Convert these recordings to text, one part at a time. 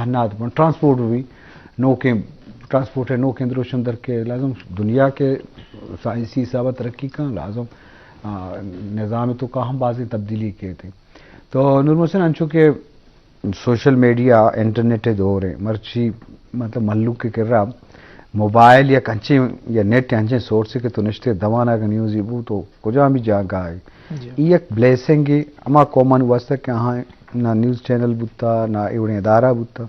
نہ ات بن ٹرانسپورٹ بھی نوکیں، ٹرانسپورٹ ہے نوکیں دروشم در کے لازم دنیا کے سائنسی حساب ءَ ترقی کن لازم، آ، نظام تو کا ہم بازیں تبدیلی کے تھے۔ تو نور محسن انچو کہ سوشل میڈیا، انٹرنیٹ ءِ دور ءَ مرچی مطلب مھلوک ءِ کرا موبائل یک انچیں یا نیٹ انچیں سورس ءِ کہ تو نشتے دوان اگاں نیوزی بو تو کجام بھی جاگہ ءَ۔ جی۔ ای یک بلیسنگ ءِ ہما قومانی واسطہ کہ آہاں نہ نیوز چینل بوتا، نہ ایوڑیں ادارہ بوتا،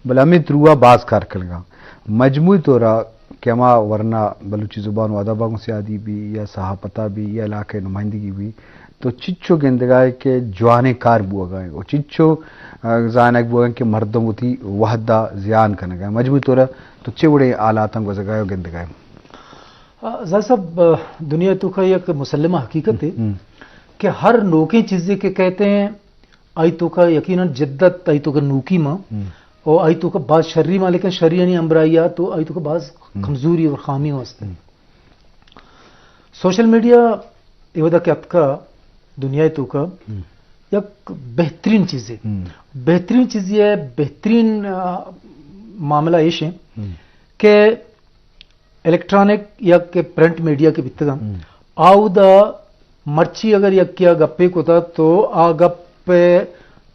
بلے ہمے تھرو ءَ باز کار کنگا۔ مجموعی طور ءَ کہ ہما ورنا بلوچی زبان و ادب ءَ گوں سیادی بی یا صحافت ءَ بی یا علاقہ نمائندگی بی، تو چچو گندگائے کہ جوانیں کار بوگا ایں و چچو، آ، زانگ بوگا ایں کہ مردم وتی وھد ءَ زیان کنگا ایں۔ مجموعی طور ءَ تو چے وڑیں حالاتاں گوزگائے و گندگائے؟ آ، زاہد صاحب، آ، دنیا تو کا یک مسلمہ حقیقت ہے ہم۔ کہ ہر نوکیں چیزے کہ کہتے ہیں، آئی تو کا یقیناً جدت، آئی تو کا نوکی ماں، ہم۔ اور آئی تو کا باز شری ماں، لیکن شریانی ہمراہی آ تو آئی تو کا باز ہم۔ کمزوری اور خامی ہوں ہستے۔ ہم۔ سوشل میڈیا اے وھدا کہ اتکا دنیا ءِ توکا ہم۔ یک بہترین چیزے۔ ہم۔ بہترین چیزے ہے، بہترین، آ، معاملہ ایش ہے ہم۔ کہ الیکٹرانک یا کہ پرنٹ میڈیا کہ بیتگاں، ہم۔ آودا مرچی اگر یکیا گپے کتا تو آ گپ ءِ،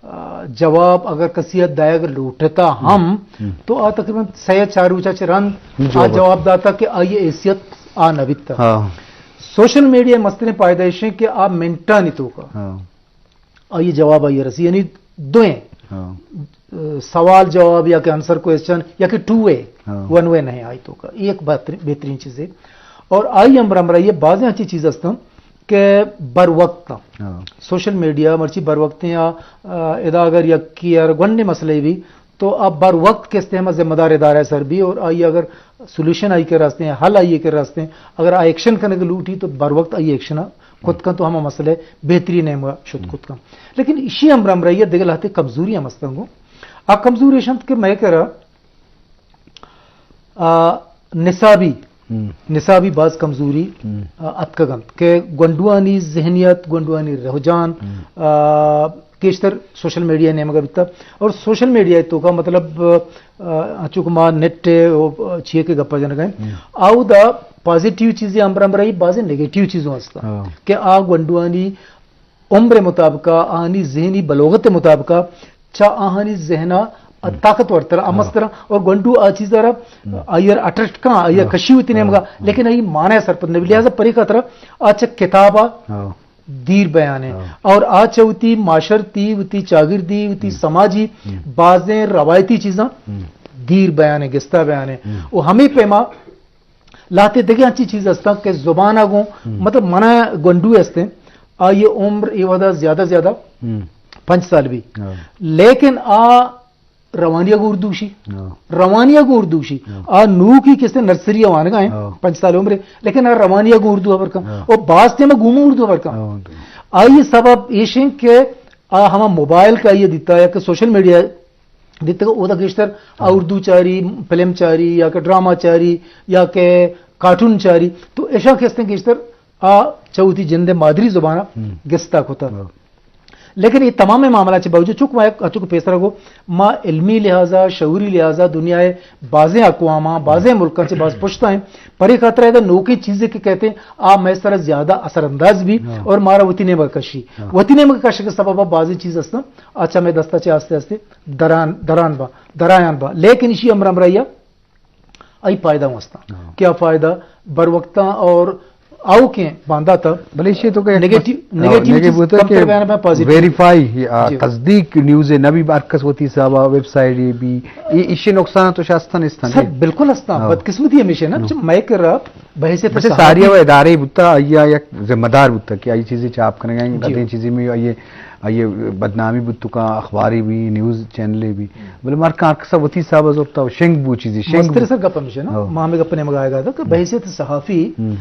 آ، جواب اگر کسی ءَ دئیگ لوٹتا ہم، ہم۔ تو آ تقریباً سہ یا چار روچا چہ رند آ جواب۔ جواب داتا کہ آئی حیثیت آ نہ بیتا۔ ہاں۔ سوشل میڈیا ءِ مستریں فائدہ ایش ایں کہ آ منٹانی توکا ہاں۔ آئی جواب آئی رسی، یعنی دوئیں ہاں۔ سوال جواب یا کہ آنسر کوئسچن یا کہ ٹو وے، ہاں۔ ون وے نہیں آئی توکا۔ یہ ایک بہترین، بہترین چیز ہے۔ اور آئی ہمراہ ہمراہ یہ بازیں اچھی چیز ہستاں کہ بر وقت ہاں۔ سوشل میڈیا مرچی بر وقت یا، آ، ادا اگر یکی یار گونڈے مسئلے بھی تو آ بر وقت کستے ہم ذمہ دار ادارہ سر بھی اور آئی اگر سولوشن آئی کے راستے ہیں، حل آئی کے راستے ہیں، اگر آ ایکشن کرنے کے لوٹی تو بر وقت آئی ایکشن کت کن تو ہما مسئلہ بہترین نیمگا شت کت کن۔ لیکن اشی ہمراہ ہمراہی دگہ لہتے کمزوری ہم ہستن گو۔ آ کمزوری ایش انت کہ مئے کرا، آ، نصابی، ہم۔ نصابی باز کمزوری، ہم۔ آ، اتکگ انت کہ گونڈوانی ذہنیت، گونڈوانی رجحان، ہم۔ آ، گیشتر سوشل میڈیا نیمگا بیتا۔ اور سوشل میڈیا توکا مطلب، آ، انچو کہ ما نیٹ ءِ، او، چیئے کہ گپا جنگا ہیں۔ ہم۔ آودا پازیٹیو چیزیں امر امرائی، بازیں نیگیٹیو چیزوں ہستا۔ ہاں۔ کہ آ گونڈوانی عمر مطابقا، آہانی ذہنی بلوغت مطابقا، چا آہانی ذہنا ہم۔ طاقتور تر، ہاں۔ امستر، اور گونڈو آ چیزا را، ہم۔ آئیر اٹریکٹ کن، آئیر ہاں۔ کشی ہوتی نیمگا، ہاں۔ لیکن آئی معنی سرپد نبی۔ لہذا پری خاطر آ چا کتابا ہاں۔ دیر بیان ہے۔ ہاں۔ اور آ چا وتی معاشرتی، وتی چاگردی، وتی ہم۔ سماجی ہم۔ بازیں روایتی چیزاں ہم۔ دیر بیان ہے، گستا بیان ہے۔ ہم۔ و ہمیں پیما لہتے دگہ انچی چیز ہستاں کہ زبان گوں، ہم۔ مطلب منا گونڈو ہستیں، آئی عمر اے ودا زیادہ زیادہ ہم۔ پنچ سال بھی۔ ہاں۔ لیکن آ روانی گوں اردو شی۔ ہاں۔ روانی گوں اردو شی۔ ہاں۔ آ نوکی کستے نرسری وانگا ہیں، ہاں۔ پنچ سال عمر ہے، لیکن آ روانی گوں اردو خبر کن۔ ہاں۔ او باز ٹیم گوما اردو خبر کن۔ ہاں۔ آئی سبب ایش ہیں کہ آ ہما موبائل کا یہ دیتا یا کہ سوشل میڈیا دیتا کہ اودا گیشتر آ ہاں۔ اردو چاری، فلم چاری یا کہ ڈرامہ چاری یا کہ کارٹون چاری، تو ایشاں کستے گیشتر آ چوتی جند مادری زبان ہم۔ گستا کتا۔ ہاں۔ لیکن یہ تمام معاملہ چے باوجود چونکہ ما یک، چونکہ پیسرا گو ما علمی لحاظا، شعوری لحاظا دنیا ہے بازیں اقواماں، بازیں ملکاں چے باز پشتا ہیں۔ پرے خاطر ہے نوکیں چیزیں کہ کہتے ہیں، آ میں سر زیادہ اثر انداز بھی ہاں۔ اور مارا وتی نیمگا کشی۔ ہاں۔ وتی نیمگا کشی کے سبب بازیں چیز ہستن، اچھا میں دستا چے آستے آستے دران، دران با، درایان با۔ لیکن اسی امر امریا آئی فائدہ ہوں ہستاں۔ ہاں۔ کیا فائدہ؟ بر وقتاں اور آؤکیں بانداتا بلے ایشی تو کہ نیگیٹیو، ہاں، نیگیٹیو نیگیٹیو چیز بوتا کم کہ تر بیان میں پازیٹیو۔ ویریفائی، آ، جی۔ تصدیق نیوز نبی ہر کس وتی حسابا ویب سائٹ بھی، ای-، ایشی نقصان تو شاستن استن سر، جی۔ بالکل ہستاں۔ ہاں۔ بدقسمتی ہمیشہ نا، ہاں۔ چہ مئے کرا بحیثیت مطلب صحافی ساری وہ ادارے بوتا، آئی یک ذمہ دار بوتا کہ آئی چیزیں چاپ کرنے گئے، جی۔ ادیں چیزیں میں آئی آئی بدنامی بوت تو کاں، اخباری بھی، نیوز چینلے بھی۔ بلے مارکا ہر کسا وتی حساب زورتا و شنگ بو چیزی، شنگ مستر بو۔ سر گپ ہمیشہ نا، ہاں۔ ما ہمیں گپ نیمگا آئے گا تھا کہ ہم۔ بحیثیت صحافی، ہم۔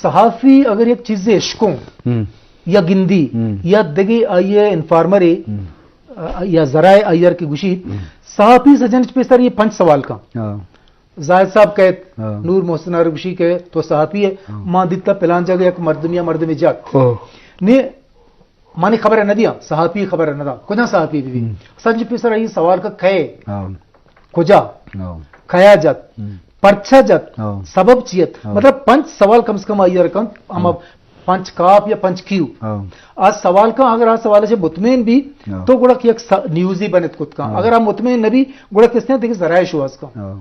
صحافی اگر یک چیزے اشکوں ہم۔ یا گندی ہم۔ یا دگے آئیے انفارمرے، ہم۔ آ، یا ذرائع آئیر کے گوشی، ہم۔ صحافی سجن پیسر یہ پنچ سوال کا۔ ہاں۔ زاہد صاحب کہت، ہاں۔ نور محسن عرب گوشی کہ تو صحافی ہے، ہاں۔ ما دیتا پلان جگہ یک مردم یا مردم جاک۔ ہاں۔ نے مانی خبر نہ دیا، صحافی خبر نہ دا، کجا صحافی بھی۔ ہم۔ سنج پیسر یہ سوال کا کہے۔ ہاں۔ کجا، ہاں۔ کیا جت، ہم۔ پرچا جت، ہاں۔ سبب چی ات؟ ہاں۔ مطلب پنچ سوال کم سے کم آئی ءَ را کنت، ہم۔ ہاں۔ پنچ کاپ یا پنچ کیو۔ ہاں۔ آ سوال کن، اگر آ سوال چہ مطمئن بی، ہاں۔ تو گڑا یک س-، نیوزی بنت کت کن۔ ہاں۔ اگر آ مطمئن نہ بی، گڑا کس نے دیکھ ذرائع شوہاز کن۔ ہاں۔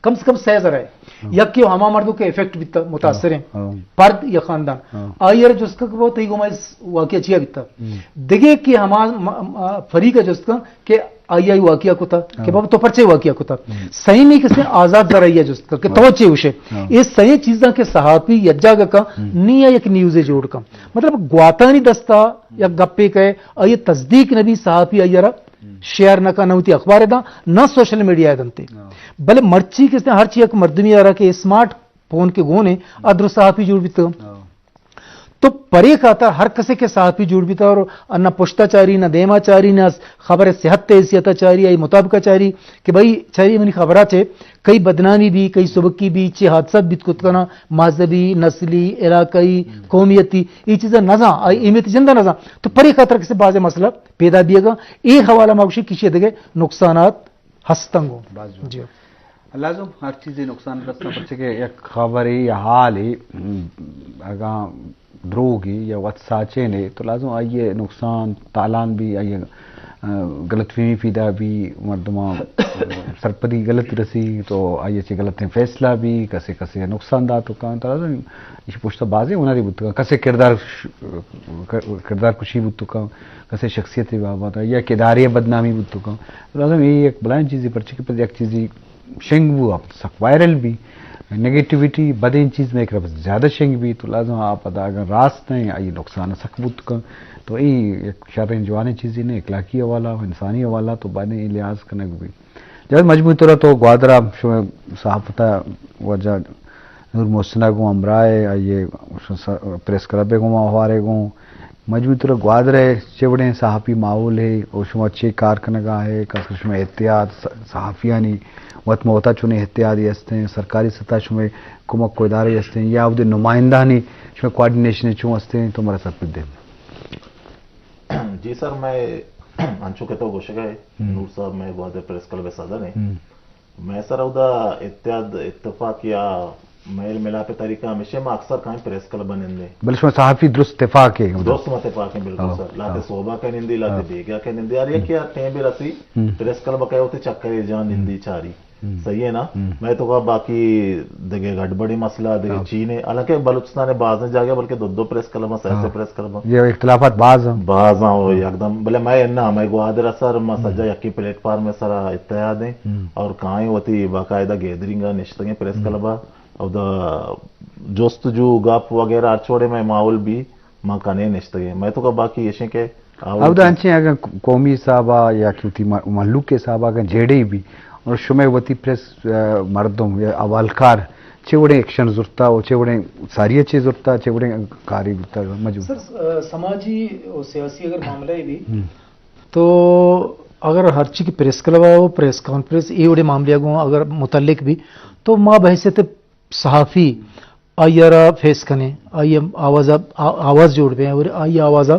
کم سے کم سہ ذرائع۔ ہاں۔ یکے ہما مردم کہ افیکٹ بیتا، متاثر ہیں، ہاں۔ پرد یا خاندان۔ ہاں۔ آئی ءَ را جست کن کہ بابا تئی گوما اس واقعہ چیا بیتا؟ ہم۔ دگہ کہ ہما م-، م-، فریق ءَ جست کن کہ آئی آئی واقعہ کتا کہ ہاں۔ بابا تو پرچے واقعہ کتا؟ ہم۔ سیمی کسے آزاد ذرائع ءَ جست کن کہ ہاں۔ تو چے گوشے؟ ہاں۔ اے سئیں چیزاں کہ صحافی یک جاگہ کن، ہم۔ نی یک نیوزے جوڑ کن۔ مطلب گواتانی دستا یک گپے کئے، آئی تصدیق نبی، صحافی آئی ءَ را شیئر نہ کن، نہ وتی اخبار ءَ داں، نہ سوشل میڈیا ءَ دنتے۔ ہاں۔ بلے مرچی کسے ہرچی یک مردمی ءَ را کہ اسمارٹ فون کہ گون ایں، آ درست صحافی جوڑ بیتگ۔ ہاں۔ تو پرے خاطر ہر کسے کہ صحافی جوڑ بیتا اور نہ پشتا چاری، نہ دیما چاری، نہ خبر صحت حیثیت چاری، آئی مطابقہ چاری کہ بھئی چاری منی خبرا چے کئی بدنامی بی، کئی سبکی بی، چے حادثات بیت کت کنا، مذہبی، نسلی، علاقائی، قومیتی، اے چیزا نزاں، آئی اہمیت جندا نزاں۔ تو پرے خاطر کسے بازے مسئلہ پیدا بیگا۔ اے حوالہ ما گوشی کشی دگہ نقصانات ہستنگو۔ باز جوان۔ جی۔ لازم ہر چیزے نقصان رسنا، پرچہ کہ یک خبرے یا حالے، م، اگاں دروگے یا وت ساچینے، تو لازم آئی نقصان تالان بی، آئی، آ، غلط فہمی پیدا بی، مردماں، آ، سرپدی غلط رسی، تو آئی چہ غلطیں فیصلہ بی، کسے کسے نقصان دات کن، تو لازم ایشی پشتا بازیں ہنرے بوت کن، کسے کردار ش-، ک-، کردار کشی بوت کن، کسے شخصیت بابت یا یک ادارے بدنامی بوت کن۔ تو لازم اے یک بلائیں چیزے، پرچہ کہ پد یک چیزے شنگ بو، اب سک وائرل بی، نیگیٹیویٹی، بدیں چیز میں کرا زیادہ شنگ بی، تو لازم آپ ادا اگر راست ہیں، آئی نقصان سک بوت کن۔ تو اے یک شریں جوانیں چیزے نے، اخلاقی حوالہ، انسانی حوالہ، تو بائدیں اے لحاظ کنگ بی۔ جاوید، مجموعی طور تو گوادر ءَ شمئے صحافت ءَ واجہ نور محسن ءَ گوں ہمراہ ءَ، آئی ءَ س-، پریس کلب ءَ گوں، ہوار ءَ گوں، مجموعی طور ءَ گوادر ءَ چے وڑیں صحافی ماحول ہے اور شما چے کار کنگا ہے، خاص کر شمئے اتحاد س-، صحافیانی وت مہ وتا چونیں اتحادے ہستیں، سرکاری سطح شمئے کمک و ادارے ہستیں یا اودے نمائندہانی شمئے کوآرڈینیشن چون ہستیں، تو مارا سرپد دے۔ جی سر، میں انچو کہ تو گوشگا ہے، ہم۔ نور صاحب میں گوادر پریس کلب ءِ صدر ہیں۔ ہم۔ میں سر اودا اتحاد، اتفاق یا میل ملاپ طریقہ ہمیشہ ما اکثر کائیں پریس کلب نندیں۔ بلے شما صحافی درست تفاق ہے اودا؟ درست ما تفاق ہیں، بالکل ہاں، سر۔ لاتے ہاں۔ صوبہ کا نندی، لاتے ہاں۔ بیگا کا نندی، ہر یک ہم۔ یا ٹیم بھی رسی، ہم۔ پریس کلب کا ہوتے چکر جان ہم۔ نندی چاری۔ ہم۔ صحیح ہے نا؟ ہم۔ میں تو کہا باقی دگہ گڑبڑی مسئلہ، دگہ ہاں۔ چین ہے۔ حالانکہ بلوچستان ءِ بازیں جاگہ بلکہ دو دو پریس کلب ہیں، سہ سہ ہاں۔ پریس کلب ہیں۔ یہ اختلافات باز ہیں۔ باز ہیں، وہ ہاں۔ یکدم۔ بلے میں نہ، میں گوادر ءَ سر، ما ہم۔ سجا یکی پلیٹ فارم ءِ سرا اتحاد ہیں ہم۔ اور کائیں وتی باقاعدہ گیدرنگ ءَ نشتگیں پریس ہم۔ کلب ءَ۔ اودا جست جو گپ وغیرہ ہر چوڑے میں ماحول بھی ما کنے نشتگیں۔ میں تو کہا باقی ایشیں کہ آ اودا وتی انچیں اگاں قومی حساب ءَ یا کہ وتی م-، مہلوک حساب ءَ اگاں جیڑے بی اور شمئے وتی پریس، آ، مردم یا احوالکار چے وڑیں ایکشن زرتا و چے وڑیں ساری چے زرتا، چے وڑیں کاری بوتا مجبور؟ سر، آ، سماجی و سیاسی اگر معاملہ بھی ہم۔ تو اگر ہرچی کہ پریس کلب ءَ و پریس کانفرنس اے وڑیں معاملہ گوں اگر متعلق بھی تو ما بحیثیت صحافی آئی ءَ را فیس کنیں، آئی ءِ آواز ءَ، آ-، آواز جوڑ بیں اور آئی ءِ آواز ءَ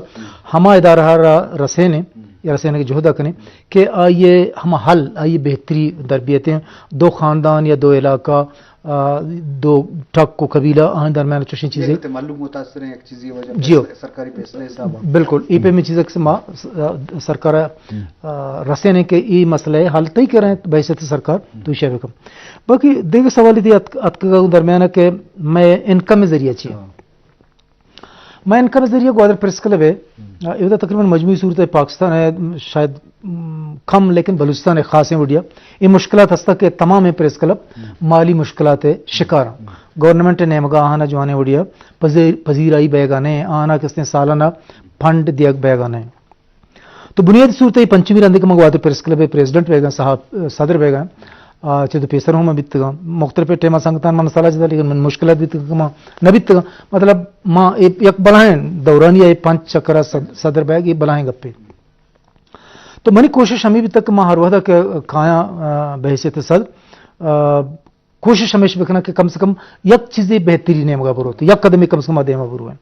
ہما ادارہ ءَ را رسینیں یا رسینگ ءِ جہد ءَ کنیں کہ آئی ءِ ہما حل، آئی ءِ بہتری در بیتیں۔ دو خاندان یا دو علاقہ، آ، دو ٹک و قبیلہ، آہانی درمیان چوشیں چیزے۔ یک تے مہلوک متاثر ہیں، یک چیزی وجہ جی ہو۔ سرکاری فیصلے حساب ءَ۔ بالکل، اے پیمیں چیز کہ ما س-، سرکار ءَ، ہم۔ آ، رسینیں کہ اے مسئلہ ءِ حل تئی کریں بحیثیت سرکار ہم۔ تو شے بکن۔ باقی دگہ سوالے دی اتک-، اتکگ ءَ درمیان ءَ کہ مئے انکم ءِ ذریعہ چی ہے؟ ہاں۔ مئے انکم ءِ ذریعہ گوادر پریس کلب ہے۔ ہم۔ آ، اے ودا تقریباً مجموعی صورت ءَ پاکستان ہے، شاید، م، کم لیکن بلوچستان ہے خاصیں وڈیا۔ اے مشکلات ہستا کہ تمام پریس کلب ہم۔ مالی مشکلات ءِ شکار ہیں۔ ہم۔ گورنمنٹ ءِ نیمگا آہانا جوانیں وڈیا پذیر-، پذیرائی بیگا نہ، آہانا کستیں سالانہ فنڈ دیگ بیگا نہ۔ تو بنیادی صورت ءَ پنچمی رندے کہ من گوادر پریس کلب ءِ پریزیڈنٹ بیگا، صاحب، صدر بیگا، آ، چہ تو پیسر ہم بیتگاں۔ مختلف ٹائم ءَ سنگتاں من سلاہ جتا، لیکن من مشکلات بیتگ کہ ما نہ بیتگاں۔ مطلب، ما اے یک بلاہیں دورانی ءَ اے پنچ چکر ءَ صد-، صدر بیگ، اے بلاہیں گپے۔ تو منی کوشش ہمیں بیتگ کہ ما ہر وہدا کہ کایاں، آ، بحیثیت صدر، آ، کوشش ہمیش بکناں کہ کم سے کم یک چیزے بہتری نیمگا بروت، یک قدمے کم سے کم آ دیما برویں۔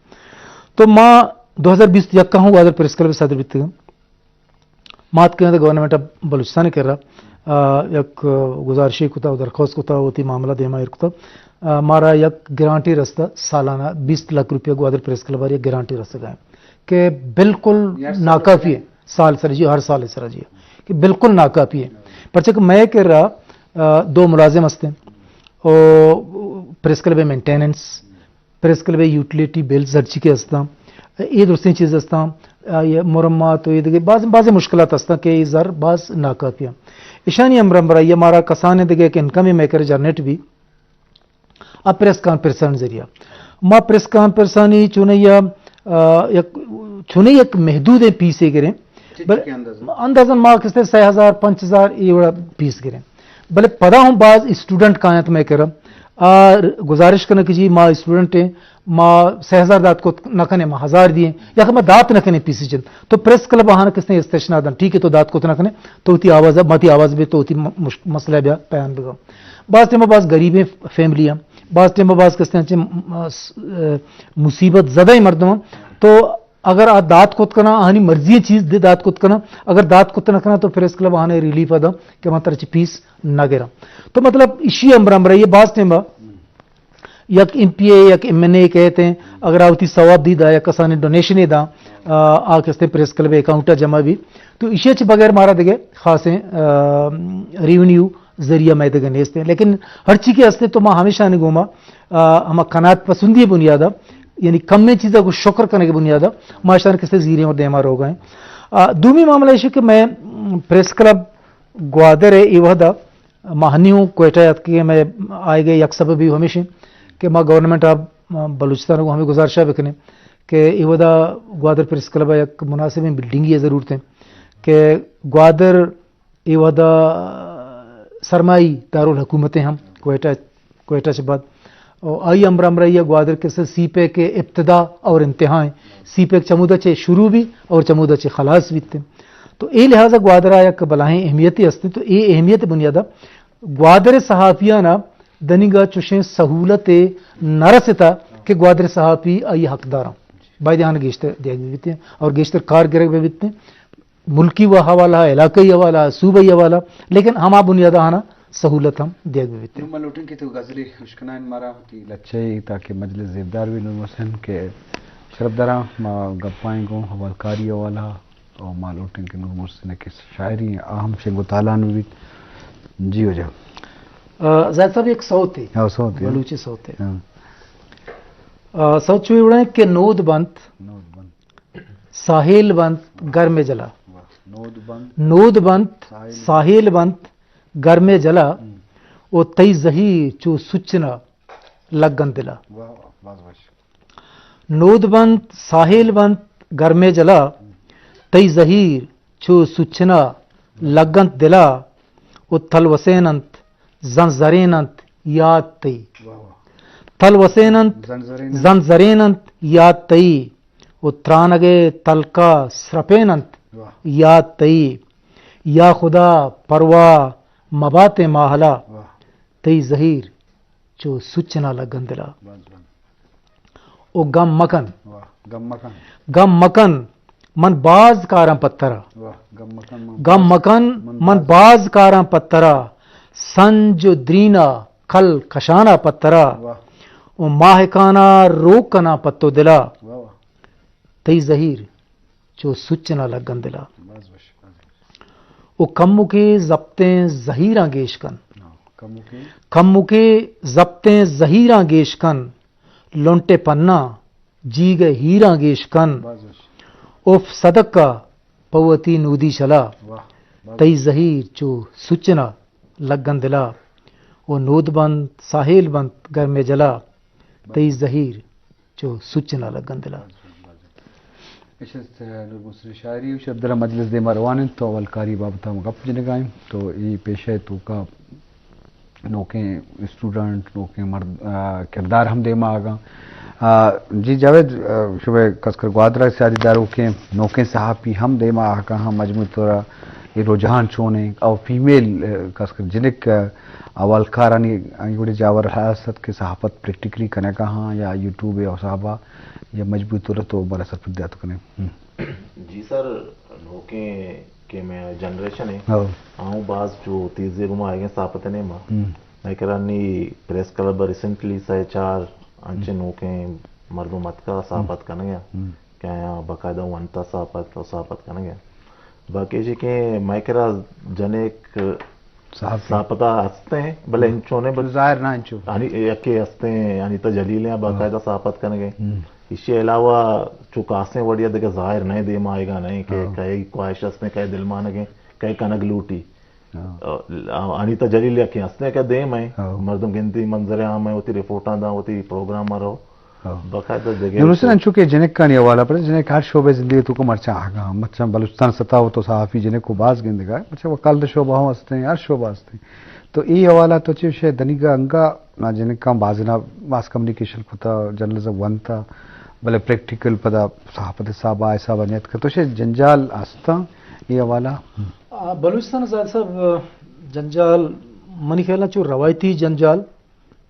تو ما دو ہزار بیست یک ءَ ہوں گوادر پریس کلب ءِ صدر بیتگاں۔ ما اتکگاں گورنمنٹ آف بلوچستان ءِ کرا، آ، یک گزارشے کتا و درخواست کتا، وتی معاملہ دیما ایر کتا۔ آ، مارا یک گرانٹے رستا، سالانہ بیست لکھ روپیہ گوادر پریس کلب ءَ یک گرانٹے رسگا ہے کہ بالکل ناکافی ہے۔ سال سر جی، ہر سال سر جی، کہ بالکل ناکافی ہے۔ پرچہ کہ مئے کرا، آ، دو ملازم ہستیں، او پریس کلب مینٹیننس، پریس کلب یوٹیلیٹی بلز ہرچی کہ ہستاں، اے درستیں چیز ہستاں، آ، یہ مرمت و یہ دیگہ باز، باز مشکلات ہستاں کہ یہ زر باز ناکافی ہیں۔ اشانی ہمراہ ہمراہ یہ مارا کسان دیگہ ایک انکم مئے کرا جنریٹ بی، آ پریس کانفرنسانی ذریعہ۔ ما پریس کانفرنسانی چونیا، آ، یک، چونیا یک محدود پیسے گریں۔ بل-، اندازاً ما کستے سہ ہزار، پنچ ہزار یہ وڑا پیس گریں۔ بلے پدا ہم باز اسٹوڈنٹ کاینت مئے کرا۔ آ گزارش کنن کہ جی ما اسٹوڈنٹ ہیں، ما سہ ہزار دات کت نہ کنیں، ما ہزار دیے، یا کہ ما دات نہ کنیں پیسے چن۔ تو پریس کلب آہاں کستے استثنا دن، ٹھیک ہے، تو دات کت نہ کنیں، تو وتی آواز، متی آواز بی، تو وتی م-، مش-، مسئلہ بیا بیان بگا۔ باز ٹائم باز غریبیں فیملی ہیں، باز ٹائم باز کستے ہیں چہ، م-، س-، مصیبت زدہ مردم ہیں، تو اگر آ دات کت کنا، آہانی مرضی چیز دے دات کت کنا، اگر دات کت نہ کنا تو پریس کلب آہانے ریلیف ادا کہ ما ترچی پیس نہ گرا۔ تو مطلب اشی امر امر یہ باز ٹائم با یک ایم پی اے، یک ایم این اے کہتے ہیں، اگر آ وتی ثواب دی دا یا کسانی ڈونیشن دا، آ، آ کستے پریس کلب اکاؤنٹ جمع بی، تو اشی چ بغیر مارا دیگه خاصیں، آ، ریونیو ذریعہ مئے دگہ نیست ہیں۔ لیکن ہر چی کہ ہستے تو ما ہمیشہ نے گوما، آ، ہما قناعت پسندی بنیادا، یعنی کمیں چیزا کو شکر کرنے کے بنیادا، ما اشان کسے زیریں اور دیما روگا ہیں۔ آ، دومی معاملہ ایشی کہ مئے، م، پریس کلب گوادر ہے، ای وحدہ ما ہنی ہوں کوئٹہ یاد کہ مئے آئے گئے یک سبب بھی ہمیشہ کہ ما گورنمنٹ آف بلوچستان کو ہمیں گزارشہ بکنے کہ ای وحدہ گوادر پریس کلب یک مناسب بلڈنگی ضرورت ہے کہ گوادر اے وہدا سرمائی دارالحکومتیں ہم کوئٹہ، کوئٹہ چہ بعد۔ اور آئی امر امر یا گوادر کسے سی پیک ابتدا اور انتہا ہیں۔ سی پیک چمودا چہ شروع بھی اور چمودا چہ خلاص بیتے۔ تو اے لحاظا گوادر آیا کہ بلاہیں اہمیتی ہستے۔ تو اے اہمیت بنیادا گوادر صحافیانا دنیگا چوشیں سہولت نہ رستا کہ گوادر صحافی آئی حقداراں۔ باید آن گیشتر دیگ بیتے اور گیشتر کار گرگ بیتے۔ ملکی و حوالہ، علاقائی حوالہ، صوبائی حوالہ، لیکن ہما بنیاد آہانا سہولت ہم دیگ بیتے۔ نوں من لوٹیں کہ تو غزلے اشکنائیں مارا وتی لچہ ء تاکہ مجلس زیبدار بی۔ نور محسن کہ شرف دراں ما گپائیں گوں حوالکاری حوالہ اور ما لوٹیں کہ نور محسن کہ شاعری آ ہم شنگ و تالان بیت۔ جی وجہ۔ آ، زاہد صاحب ایک سوت ہے۔ ہاں، سوت ہے۔ بلوچی سوت ہے۔ ہاں۔ آ، سوت چوئی اڑائیں کہ نود بنت۔ نود بنت۔ ساحل بنت گرم جلا۔ واہ، نود بنت۔ نود بنت، ساحل۔ ساحل بنت گرم جلا۔ ہم۔ او تئی زہیر چو سچنا لگن دلا۔ واہ، واہ، باز وش۔ نود بنت، ساحل بنت گرم جلا۔ ہم۔ تئی زہیر چو سچنا لگنت دلا۔ او تلوسین انت، زنزرین انت یاد تئی۔ واہ، واہ۔ تلوسین انت، زنزرین انت۔ زنزرین انت یاد تئی۔ و ترانگ ء تلکا سرپین انت، واہ۔ یاد تئی۔ یا خدا پرواہ مبات ماہلا، واہ۔ تئی زہیر چو سچنا لگن دلا۔ بس، بس۔ او گم مکن۔ واہ، گم مکن۔ گم مکن، من باز کاراں پترا۔ واہ، گم مکن، من گم باز، مکن، من من باز۔ باز کاراں پترا۔ سنج و درینا کل کشانا پترا۔ واہ۔ و ماہکانا روک کنا پتو دلا۔ واہ، واہ۔ تئی زہیر چو سچنا لگن دلا۔ باز وش، باز وش۔ و کمکے زپتیں زہیراں گیش کن۔ ہاں، کمکے۔ کمکے زپتیں زہیراں گیش کن۔ لنٹے پنا جیگ ہیراں گیش کن۔ باز وش۔ اف صدقہ پہ وتی نودی شلا۔ واہ، باز۔ تئی زہیر چو سچنا لگن دلا۔ و نود بنت، ساحل بنت، گرم جلا۔ تئی زہیر چو سچنا لگن دلا۔ اش است نور محسن شاعری و شرف دراں مجلس دیما روان انت تو اولکاری بابت ہم گپ جنگائیں۔ تو ای پیشہ توکا نوکیں اسٹوڈنٹ، نوکیں مرد، آ، کردار ہم دیما آگاں۔ آ، جی جاوید، آ، شمئے کسکر گوادر ء سیادی داروکیں نوکیں صحافی ہم دیما آگاں، ہم مجموعی طور ء اے رجحان چونیں؟ او فیمیل، آ، کسکر جنک، آ، اولکارانی انگوڑے جاور ہست کہ صحافت پریکٹیکلی کنگا ہاں یا یوٹیوب ء حسابا یا مجموعی طور ء تو بارہ سرپد دیات کنیں؟ ہم۔ جی سر، نوکیں کہ مئے جنریشن ایں، ہو۔ آؤں باز چو تیزی گما آئیگیں ساپت نیما۔ ہم۔ مئے کرا نی پریس کلب ریسنٹلی سئے چار انچیں ہم۔ نوکیں مردم اتکا ساپت ہم۔ کنگا ہم۔ کہ آیاں باقاعدہ ونتا ساپت و ساپت کنگا۔ باقی ایشی کہ مئے کرا جنک صحافی۔ ساپتا ہستیں، بلے ہم۔ انچو نے بل-، ظاہر نہ انچو۔ یعنی یکے ہستیں، یعنی تا جلیل ہیں، باقاعدہ ہاں۔ ساپت کنگے۔ ہم۔ ایشی علاوہ چو کاسیں وڑیا دگہ ظاہر نہ دیم آئیگا نہ کہ ہاں۔ کئے خواہش ہستیں، کئے دلمانگیں، کئے کنگ لوٹی۔ ہاں۔ آ، آنی تا جلیل یکے ہستیں کہ دیم ہیں۔ ہاں۔ مردم گندی منظر عام ہیں، وتی رپورٹاں داں، وتی پروگرام رو۔ ہاں۔ باقاعدہ دگہ نور حسین، انچو کہ جنکانی حوالہ پر، جنک ہر شعبہ زندگی تو کو مرچاں آگاں، مرچاں بلوچستان سطح ہو تو صحافی جنک کو باز گندگا، مرچاں وکالت شعبہ ہوں ہستیں، ہر شعبہ ہستیں۔ تو ای حوالہ تو چے شے دنیگا انگا نا جنکاں بازنا ماس کمیونیکیشن کتا، جرنلزم ونتا، بلے پریکٹیکل پدا صحافت حساب آ حساب نیت کر۔ تو شے جنجال ہستاں ای حوالہ؟ آ، بلوچستان زاہد صاحب، جنجال منی خیال چو روایتی جنجال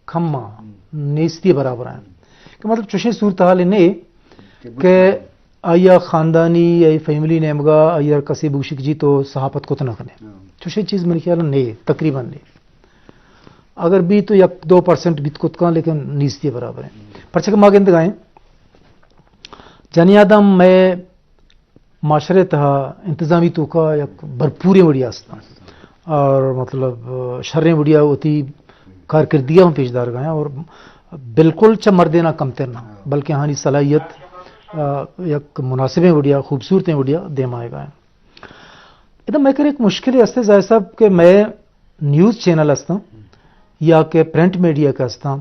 کم آں، ہم۔ نیستی برابر آں۔ کہ مطلب چوشیں صورتحال نے کہ کہ بوت کنت۔ آئی ء خاندانی، آئی فیملی نیمگا، آئی ء کسے بوشک جی تو صحافت کت نہ کنے۔ ہاں۔ چوشیں چیز منی خیال نے، تقریباً نے۔ اگر بھی تو یک دو پرسنٹ بیت کت کن، لیکن نیستی برابر ہیں۔ پرچہ کہ ما گندگائیں، جنی آدم میں معاشرے تہا انتظامی توکا یک بھرپوریں وڑیا است اور مطلب شریں وڑیا وتی کارکردگی ہم پیش دارگا ہیں اور بالکل چہ مردینا کمتر نہ، بلکہ ہانی صلاحیت، آ، یک مناسبیں وڑیا، خوبصورتیں وڑیا دیم آئیگا ہیں۔ ادا میں کر ایک مشکل ہستے ظاہر صاحب کہ میں نیوز چینل ہستاں یا کہ پرنٹ میڈیا کا ہستاں،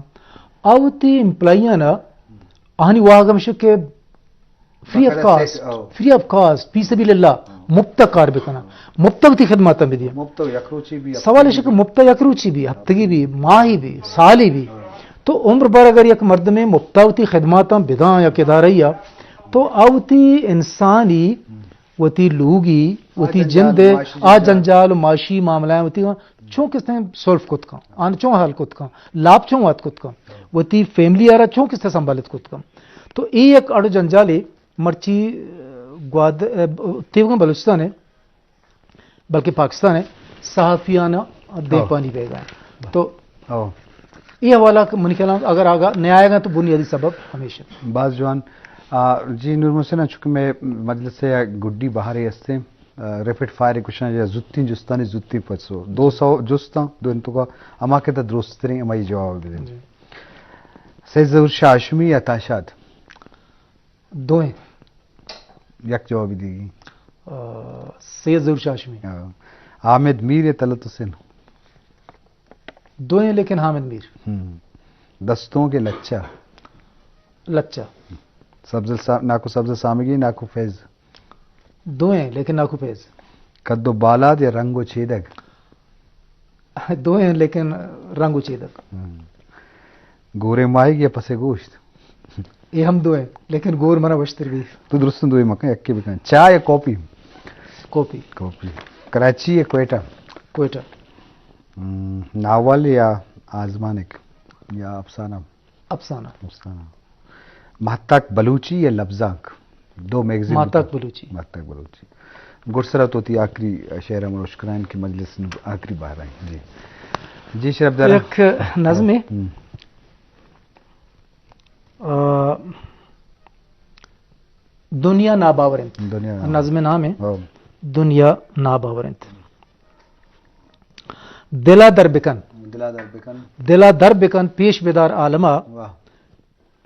آ وتی امپلائیاں نا آہانی واہگ ہمیش کہ فری آف باقاعدہ کاسٹ، سیٹ، او۔ فری آف کاسٹ، فی سبیل اللہ، ہاں۔ مفت کار بکناں، مفت وتی خدماتاں بدیاں۔ مفت یک روچی بھی، سوال ہفتگی ایش کہ بھی۔ مفت یک روچی بھی، ہفتگی بھی، ماہی بھی، سالی بھی۔ ہاں۔ تو عمر بھر اگر یک مردمے مفت وتی خدماتاں بداں یک ادارہ یا، تو آ وتی انسانی، ہم۔ وتی لوگی، آ وتی جنجال، جند، معاشی آ جنجال۔ جنجال و معاشی معاملہ وتی چون کستیں سولف کت کن، آن چون حل کت کن، لاپ چون وات کت کن، وتی فیملی آرا چون کستیں سنبھالت کت کن۔ تو اے یک اڑ جنجالے مرچی، اه، گواد-، اه، تیوگیں بلوچستان ہے، بلکہ پاکستان ہے، صحافیانہ دیمپانی بیگا ہے۔ تو اے حوالہ کہ منی خیال اگر آگا نہ آئے گا تو بنیادی سبب ہمیشہ۔ باز جوان۔ آ، جی نور محسن، چونکہ میں مجلس یا گڈی بہارے ہستے، آ، ریپڈ فائر کشاں یا زوتیں جستانی زوتیں پسو۔ دو سو جستاں، دو انتو کا ہما کہ تا درستریں ہمائی جواب بدے۔ جی۔ سید ظہور شاہ ہاشمی یا تاشاد؟ دوئیں۔ یک جوابی دیگی۔ آ، سید ظہور شاہ ہاشمی۔ ہاں۔ حامد میر یا طلعت حسین؟ دوئیں لیکن حامد میر۔ ہم۔ دستونک یا لچہ؟ لچہ۔ سبزل سا-، ناکو سبزل سامگی، ناکو فیض؟ دوئیں لیکن ناکو فیض۔ قد و بالاد یا رنگ و چیدگ؟ دوئیں لیکن رنگ و چیدگ۔ ہم۔ گورے ماہیگ یا پسے گوشت؟ اے ہم دوئیں، لیکن گور منا وشتر بی۔ تو درستاں دوئیں مکن، یکے بکن۔ چاہ یا کاپی؟ کاپی۔ کاپی۔ کراچی یا کوئٹہ؟ کوئٹہ۔ ہم، ناول یا آزمانک یا افسانہ؟ افسانہ۔ افسانہ۔ ماہتاک بلوچی یا لبزانک؟ دو میگزین ماہتاک بلوچی۔ ماہتاک بلوچی۔ گڈسرا تو تی آخری شعر ہم اشکنائیں کہ مجلس آخری بار ہیں۔ جی۔ جی شرف دار۔ یک نظم ہے۔ ہم۔ آ، دنیا ناباور انت۔ دنیا ناباور۔ نظم نام ہے۔ ہاں۔ دنیا ناباور انت۔ دلا در بکن۔ دلا در بکن۔ دلا در بکن، پیش بدار عالما۔ واہ۔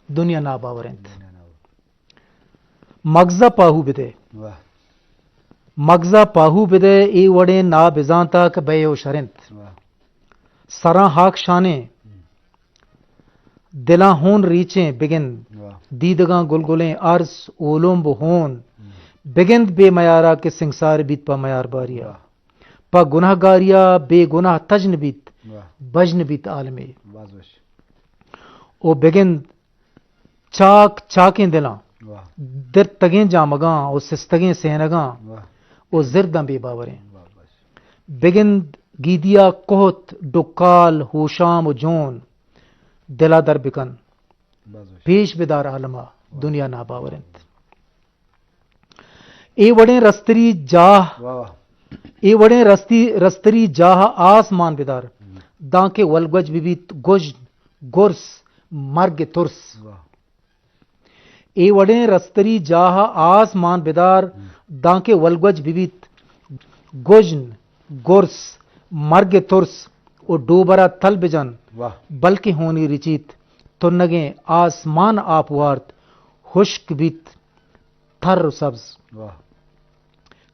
دنیا ناباور انت۔ دنیا ناباور۔ مگزا پاہو بدے۔ واہ۔ مگزا پاہو بدے، اے وڑیں نابزانتا کہ بئے و شر انت۔ واہ۔ سراں ہاک شانیں۔ دلاں ہون ریچیں بگند، واہ۔ دیدگاں گلگلیں ارس، اولمب و ہون۔ ہم۔ بگند بے میارا کہ سنگسار بیت پہ میار باریا۔ واہ۔ پہ گناہگاریا بے گناہ تژن بیت، واہ۔ بژن بیت عالمے۔ باز وش۔ او بگند چاک چاکیں دلاں، واہ۔ درتگیں جامگاں و سستگیں سینگاں، واہ۔ و زرداں بے باوریں۔ واہ، واہ۔ بگند گیدیا کہت، ڈکال، ہوشام و جون، دلا در بکن۔ باز وش۔ پیش بدار عالما، واہ۔ دنیا ناباور انت۔ اے وڑیں رستری جاہ، واہ واہ۔ اے وڑیں رستی رستری جاہ آسمان بدار، دانکہ ولگوج ببیت گژن، گرس، مرگ ترس۔ واہ۔ اے وڑیں رستری جاہ آسمان بدار، دانکہ ولگوج ببیت گژن، گرس، مرگ ترس و ڈوبرا تل بجن، واہ۔ بلکہ ہونی رچیت، تنگیں آسمان آپ وارت، ہشک بیت، تھر و سبز۔ واہ۔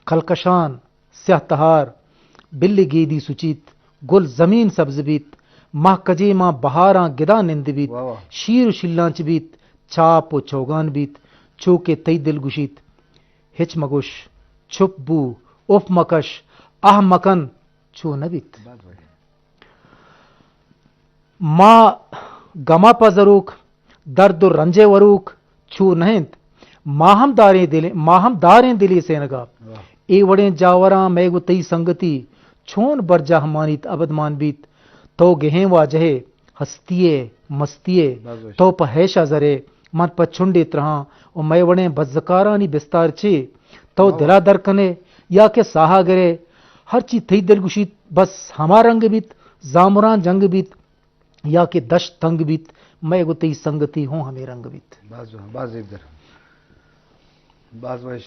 کلکشان، سیاہ تہار، بل گیدی سچیت، گل زمین سبز بیت، ماہ کجے ماں بہاراں گداں نند بیت، واہ واہ۔ شیر و شیلانچ بیت، چاپ و چوگان بیت، چو کہ تئی دل گوشیت، ہچ مگوش، چپ بو، اف مکش، آہ مکن، چو نہ بیت۔ بس بھائی۔ ما گما پہ زروک، درد و رنجے وروک چو نہ انت۔ ما ہم داریں دلے، ما ہم داریں دلے سینگا۔ واہ۔ اے وڑیں جاوراں مئے گو تئی سنگتی چون برجاہ مانیت ابد مان بیت۔ تو گہیں واجہے، ہستیے، مستیے، بس بس۔ تو پہ ہیشا زرے، من پہ چنڈے ترہاں و مئے وڑیں بزکارانی بستار چے؟ تو واہ واہ۔ دلا در کنے یا کہ ساہا گرے؟ ہرچی تئی دل گوشیت بس ہما رنگ بیت، زامران جنگ بیت یا کہ دشت تنگ بیت، مئے گو تئی سنگتی ہوں ہمے رنگ بیت۔ باز، باز زیبدر۔ باز وش۔